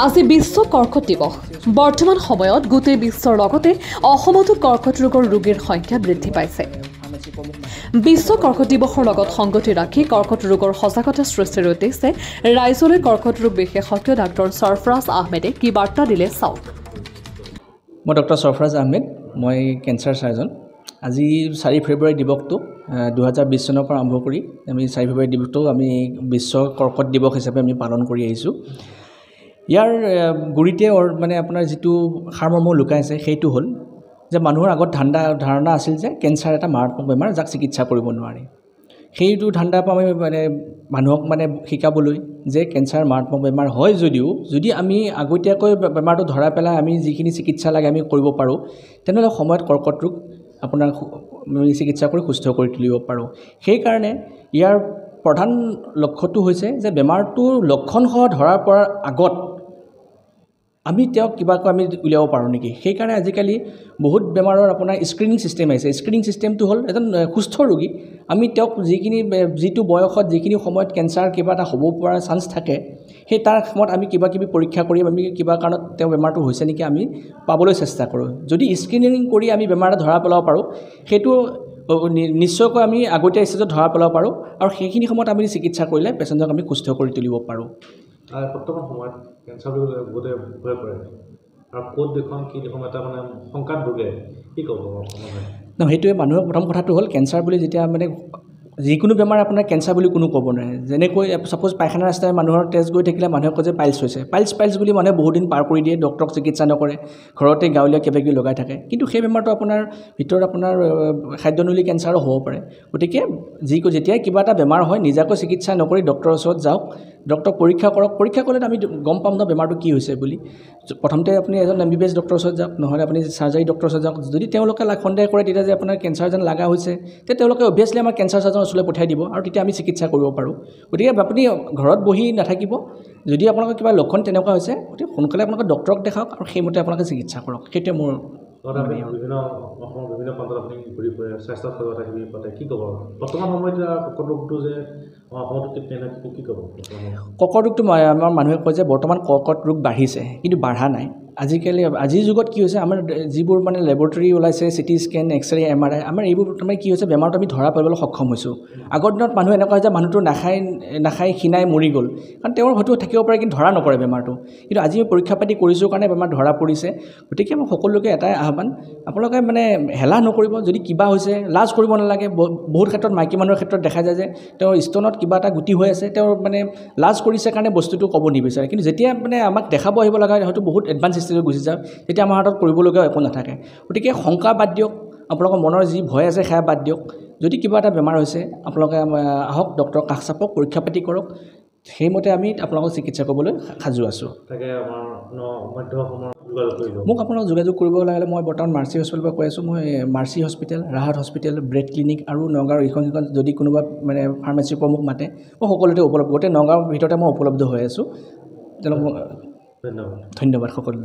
আজি বিশ্ব কৰ্কট দিৱস। বৰ্তমান সময়ত গোটেই বিশ্বৰ লগতে অসমতো কৰ্কট ৰোগৰ ৰোগীৰ সংখ্যা বৃদ্ধি পাইছে। বিশ্ব কৰ্কট দিৱসৰ লগত সংগতি ৰাখি কৰ্কট ৰোগৰ সজাগতা সৃষ্টিৰ উদ্দেশ্যে ৰাইজলৈ কৰ্কট ৰোগ বিশেষজ্ঞ ডাক্তৰ সৰফৰাজ আহমেদে কি বাৰ্তা দিলে চাওক। মই ডক্টৰ সৰফৰাজ আহমেদ, মই কেঞ্চাৰ চাৰ্জন। আজি 4 ফেব্ৰুৱাৰী দিৱসটো 2020 চনৰ পৰা আৰম্ভ কৰি আমি 4 ফেব্ৰুৱাৰী দিৱসটো আমি বিশ্ব কৰ্কট দিৱস হিচাপে আমি পালন কৰি আহিছোঁ। ইয়াৰ গুৰিতে মানে আপোনাৰ যিটো সাৰমৰ্ম লুকাই আছে সেইটো হ'ল যে মানুহৰ আগত ধাৰণা আছিল যে কেঞ্চাৰ এটা মাৰাত্মক বেমাৰ যাক চিকিৎসা কৰিব নোৱাৰে। সেইটো ধান্দাৰ পৰা আমি মানে মানুহক মানে শিকাবলৈ যে কেঞ্চাৰ মাৰাত্মক বেমাৰ হয় যদিও যদি আমি আগতীয়াকৈ বেমাৰটো ধৰা পেলাই আমি যিখিনি চিকিৎসা লাগে আমি কৰিব পাৰোঁ, তেনেহ'লে সময়ত কৰ্কট ৰোগ আপোনাৰ চিকিৎসা কৰি সুস্থ কৰি তুলিব পাৰোঁ। সেইকাৰণে ইয়াৰ প্ৰধান লক্ষ্যটো হৈছে যে বেমাৰটোৰ লক্ষণসহ ধৰা পৰাৰ আগত আমি তেওঁক কিবাকৈ আমি উলিয়াব পাৰোঁ নেকি। সেইকাৰণে আজিকালি বহুত বেমাৰৰ আপোনাৰ স্ক্ৰীনিং ছিষ্টেম আহিছে। স্ক্ৰীনিং ছিষ্টেমটো হ'ল এজন সুস্থ ৰোগী আমি তেওঁক যিটো বয়সত যিখিনি সময়ত কেঞ্চাৰ কিবা এটা হ'ব পৰা চান্স থাকে সেই তাৰ সময়ত আমি কিবা কিবি পৰীক্ষা কৰি আমি কিবা কাৰণত তেওঁ বেমাৰটো হৈছে নেকি আমি পাবলৈ চেষ্টা কৰোঁ। যদি স্ক্ৰীনিং কৰি আমি বেমাৰ এটা ধৰা পেলাব পাৰোঁ সেইটো নিশ্চয়কৈ আমি আগতীয়া ষ্টেজত ধৰা পেলাব পাৰোঁ আৰু সেইখিনি সময়ত আমি চিকিৎসা কৰিলে পেচেণ্টক আমি সুস্থ কৰি তুলিব পাৰোঁ। বৰ্তমান সময়ত কেঞ্চাৰ বুলি ক'লে বহুতে ভয় কৰে আৰু ক'ত দেখুৱাম কি দেখুৱাম এটা মানে শংকাত ভোগে, কি ক'ব? সেইটোৱে মানুহৰ প্ৰথম কথাটো হ'ল কেঞ্চাৰ বুলি যেতিয়া মানে যিকোনো বেমাৰ আপোনাৰ কেঞ্চাৰ বুলি কোনো ক'ব নোৱাৰে। যেনেকৈ ছাপ'জ পায়খানা ৰাস্তাৰে মানুহৰ তেজ গৈ থাকিলে মানুহে কয় যে পাইলছ হৈছে, পাইলছ বুলি মানুহে বহুত দিন পাৰ কৰি দিয়ে, ডক্টৰক চিকিৎসা নকৰে, ঘৰতে গাঁৱলীয়া কিবা কিবি লগাই থাকে। কিন্তু সেই বেমাৰটো আপোনাৰ ভিতৰত আপোনাৰ খাদ্যনলী কেঞ্চাৰো হ'ব পাৰে। গতিকে যেতিয়াই কিবা এটা বেমাৰ হয় নিজাকৈ চিকিৎসা নকৰি ডক্টৰৰ ওচৰত যাওক, ডক্টৰক পৰীক্ষা কৰক। পৰীক্ষা কৰিলে আমি গম পাম ন বেমাৰটো কি হৈছে বুলি। প্ৰথমতে আপুনি এজন MBBS ডক্টৰৰ ওচৰত যাওক, নহ'লে আপুনি চাৰ্জাৰী ডক্টৰৰ ওচৰত যাওক। যদি তেওঁলোকে সন্দেহ কৰে তেতিয়া যে আপোনাৰ কেঞ্চাৰ যেন লগা হৈছে, তেতিয়া তেওঁলোকে অভিয়াছলি আমাৰ কেঞ্চাৰ চাৰ্জনৰ ওচৰলৈ পঠিয়াই দিব আৰু তেতিয়া আমি চিকিৎসা কৰিব পাৰোঁ। গতিকে আপুনি ঘৰত বহি নাথাকিব, যদি আপোনালোকৰ কিবা লক্ষণ তেনেকুৱা হৈছে গতিকে সোনকালে আপোনালোকে ডক্টৰক দেখাওক আৰু সেইমতে আপোনালোকে চিকিৎসা কৰক। সেইটোৱে মোৰ। বিভিন্ন অসমৰ বিভিন্ন প্ৰান্তত আপুনি ঘূৰি ফুৰে, স্বাস্থ্য সজাগতা শিবিৰ পাতে, কি ক'ব বৰ্তমান সময়ত কৰ্কট ৰোগটো যে অসমতো কি ক'ব? কৰ্কট ৰোগটো আমাৰ মানুহে কয় যে বৰ্তমান কৰ্কট ৰোগ বাঢ়িছে, কিন্তু বাঢ়া নাই। আজিকালি আজিৰ যুগত কি হৈছে, আমাৰ যিবোৰ মানে লেবৰেটৰী ওলাইছে, CT scan, x-ray, MRI, আমাৰ এইবোৰ তাৰমানে কি হৈছে বেমাৰটো আমি ধৰা পেলাবলৈ সক্ষম হৈছোঁ। আগৰ দিনত মানুহ এনেকুৱা হৈছে মানুহটো নাখাই ক্ষীণাই মৰি গ'ল, কাৰণ তেওঁৰ হয়তো থাকিব পাৰে কিন্তু ধৰা নপৰে বেমাৰটো। কিন্তু আজি আমি পৰীক্ষা পাতি কৰিছোঁ কাৰণে বেমাৰ ধৰা পৰিছে। গতিকে মই সকলোকে এটাই আহ্বান, আপোনালোকে মানে হেলাহ নকৰিব। যদি কিবা হৈছে লাজ কৰিব নালাগে। বহুত ক্ষেত্ৰত মাইকী মানুহৰ ক্ষেত্ৰত দেখা যায় যে তেওঁৰ স্তনত কিবা এটা গুটি হৈ আছে, তেওঁৰ মানে লাজ কৰিছে কাৰণে বস্তুটো ক'ব নিবিচাৰে। কিন্তু যেতিয়া মানে আমাক দেখাব আহিব লগা হয়তো বহুত এডভান্স ষ্টেজত গুচি যাওঁ, তেতিয়া আমাৰ হাতত কৰিবলগীয়াও একো নাথাকে। গতিকে শংকা বাদ দিয়ক, আপোনালোকৰ মনৰ যি ভয় আছে সেয়া বাদ দিয়ক। যদি কিবা এটা বেমাৰ হৈছে আপোনালোকে আহক, ডক্টৰৰ কাষ চাপক, পৰীক্ষা পাতি কৰক, সেইমতে আমি আপোনালোকক চিকিৎসা কৰিবলৈ সাজু আছোঁ। মোক আপোনালোক যোগাযোগ কৰিব লাগিলে মই বৰ্তমান মাৰ্চি হস্পিটেলৰ পৰা কৈ আছোঁ। মই Mercy hospital, Rahat hospital, Bread clinic আৰু নগাঁৱৰ এইখন সেইখন যদি কোনোবা মানে ফাৰ্মাচীৰ পৰা মোক মাতে মই সকলোতে উপলব্ধ, গোটেই নগাঁৱৰ ভিতৰতে মই উপলব্ধ হৈ আছোঁ। তেওঁলোক ধন্যবাদ সকলোলৈ।